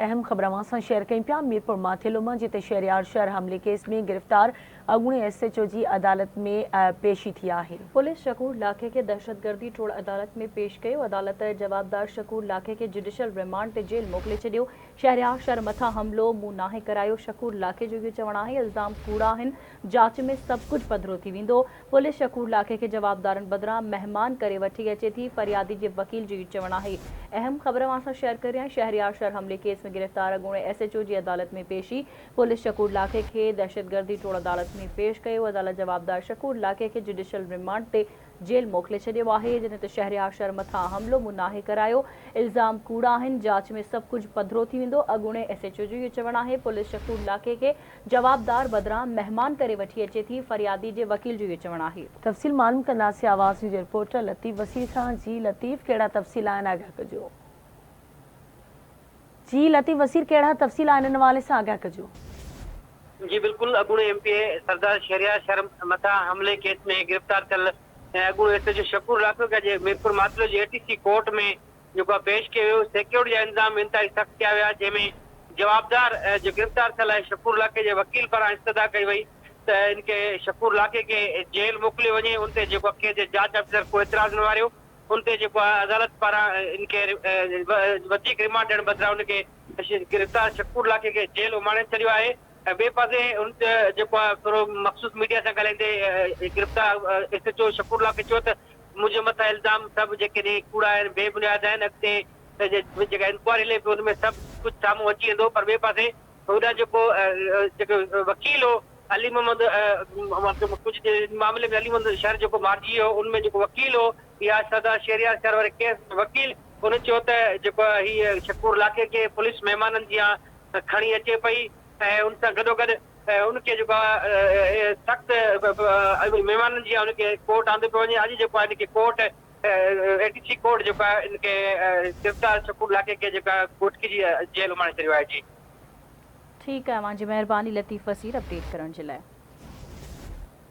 اهم خبر اوهان سان شيئر ڪيون پيا ميرپور ماٿيلو مان جتي شهريار شهر حملي ڪيس ۾ گرفتار اڳوڻي ايس ايڇ او جي عدالت ۾ پيشي ٿي آهي. پوليس شڪور لاکي کي دهشتگردي ٽوڙ عدالت ۾ پيش ڪيو، عدالت جوابدار شڪور لاکي کي جڊيشل ريمانڊ تي جيل موڪلي ڇڏيو، شهريار شھر مٿان حملو مون ناهي ڪرايو، شڪور لاکي جو اهو چوڻ آهي الزام ڪوڙا آهن، جاچ ۾ سڀ ڪجهه پڌرو ٿي ويندو، پوليس شڪور لاکي کي جوابدارن بدران مهمان ڪري وٺي اچي ٿي، فريادي جي وڪيل جو اهو چوڻ آهي. اهم خبر اوهان سان شيئر ڪريان، شهريار شھر حملي ڪيس ۾ گرفتار اڳوڻي ايس ايڇ او جي عدالت ۾ پيشي، پوليس شڪور لاکي کي دهشتگردي ٽوڙ عدالت ۾ پيش ڪيو، عدالت جوابدار شڪور لاکي کي جڊيشل ريمانڊ تي جيل موڪلي ڇڏيو آهي، جڏهن ته شهريار شر مٿان حملو مون ناهي ڪرايو، الزام ڪوڙا آهن، جاچ ۾ سڀ ڪجهه پڌرو ٿي ويندو، اڳوڻي ايس ايڇ او جو اهو چوڻ آهي، پوليس شڪور لاکي کي جوابدار بدران مهمان ڪري وٺي اچي ٿي، فريادي جي وڪيل جو اهو چوڻ آهي. تفصيل معلوم ڪنداسين آواز نيوز جي رپورٽر لطيف وسير سان، جي لطيف ڪهڙا تفصيل آهن آگاهه ڪجو. جي لطيف وسير ڪهڙا تفصيل آهن ان حوالي سان آگاهه ڪجو. جي بلڪل اڳوڻي M P A Sardar Shehryar Shar مٿان حملي ڪيس ۾ گرفتار ٿيل اڳوڻو S H O Shakoor Lakho کي اڄ ميرپور ماٿيلو جي اي ٽي سي ڪورٽ ۾ جيڪو آهي پيش ڪيو ويو سيڪيورٽي جا انتظام انتهائي سخت ڪيا ويا جنهن ۾ جوابدار جو گرفتار ٿيل آهي شڪور لاکي جي وڪيل پاران استدعا ڪئي وئي ته ان کي شڪور لاکي کي جيل موڪليو وڃي ان تي جيڪو آهي ڪيس جي جاچ آفيسر ڪو اعتراض نه واريو ان تي جيڪو آهي عدالت پاران ان کي وڌيڪ ريمانڊ ڏيڻ بدران ان کي گرفتار شڪور لاکي کي جيل اماڻي ڇڏيو آهي ۽ ٻئي پاسي ان جيڪو آهي ٿورو مخصوص ميڊيا سان ڳالهائيندي گرفتار ايس ايڇ او شڪور لاکي چيو ته منهنجي مٿان الزام سڀ جيڪي ڪوڙا آهن بي بنياد آهن اڳتي جيڪا انڪوائري هلي پئي ان ۾ سڀ ڪجهه سامهون اچي ويندو پر ٻئي پاسي هوڏانهن جيڪو جيڪو وڪيل هو علي محمد ڪجهه معاملي ۾ علي محمد شر جيڪو مارجي ويو ان ۾ جيڪو وڪيل هو يا سردار شهريار شر واري ڪيس ۾ وڪيل ان چيو ته جيڪو هي شڪور لاکي کي پوليس مهمانن جيان کڻي اچي پئي ۽ ان سان گڏوگڏ ان کي جيڪو آهي سخت مهمانن جيان ان کي ڪورٽ آندو پيو وڃي اڄ جيڪو آهي ان کي ڪورٽ اي ٽي سي ڪورٽ جيڪو آهي ان کي گرفتار شڪور لاکي کي جيڪو آهي گهوٽڪي جي جيل اماڻي ڇڏيو آهي جي. ٺيڪ آهي اوهان جي مهرباني لطيف وسير اپڊيٽ ڪرڻ جي لاء.